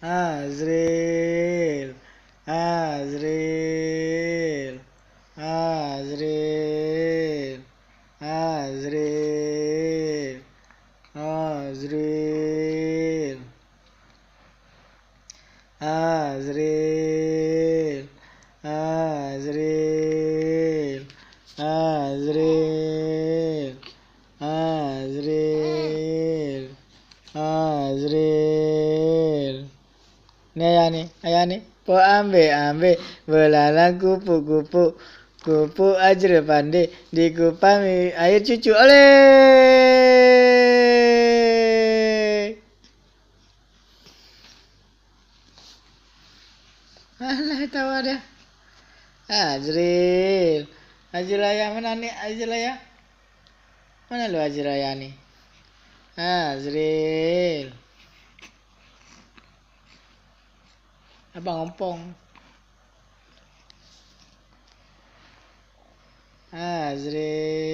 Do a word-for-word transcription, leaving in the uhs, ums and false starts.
Azril, Azril, Azril, Azril, Azril, Azril, Azril, Azril, Azril, Azril. Ni ayah ni, ayah ni. Peuambek-ambek, beulalang kupuk-kupuk. Kupuk Azril pandé, dikupang air cucu. Oleh! Alah, tawa dah. Azril. Azril ayah, mana ni Azril ayah? Mana lu Azril ayah ni? Azril. Abang ompong. Azril.